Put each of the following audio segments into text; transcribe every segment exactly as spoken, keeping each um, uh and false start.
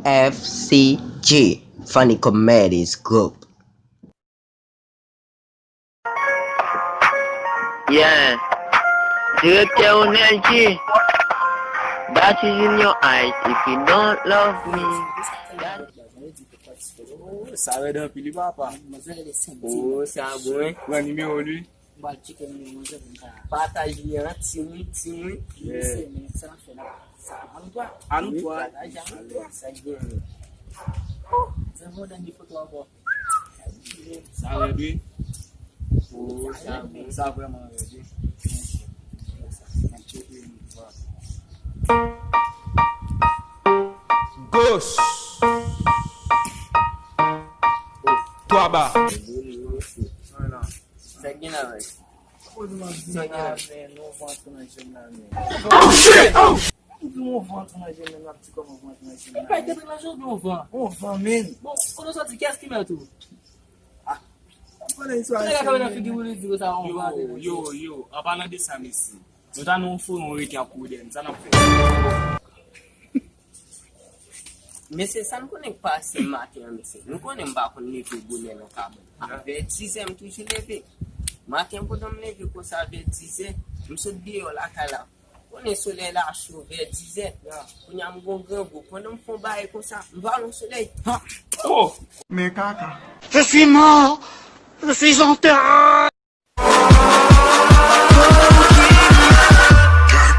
F C G, Funny Comedies Group. Yeah. Direktè Onel G. That is in your eyes if you don't love me. Sa rèd anpil wi papa. Oh, sa bon. Pran nimewo li. Pataje li an timoun, timoun. An nou twa. An nou twa. Sa rèd wi. Sa vrèman rèd wi. Gauche. Toi bas. Sa gen la, men. Sa gen la. Oh shit! Oh! Ou di yon van antre nan je m, men w ap di kòman van antre nan je m. Epa, te nan je w, yon van. Yon van, men. Bon, kote w soti, kiyès ki mèt ou? Kote w soti, kiyès ki mèt ou? Yo, yo, yo, an palan de sa, mesye. Nou ta nan yon foyon rete ak Woodens, sa n ap fè? Mesye, sa n konnen k pase maten an, mesye. Nou konnen m pa konn leve bonè nan kabann. A vè dizè, m toujou leve. Maten, pandan m leve konsa, vè dizè, m sot deyò lakay la. Konnen solèy la cho vè dizè. Kounye a, m gon grangou. Pandan m fè yon bagay konsa, m vale yon solèy. Ha! Oh! Men kaka. Je suis mort. Je suis enterré.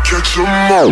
Catch 'em all.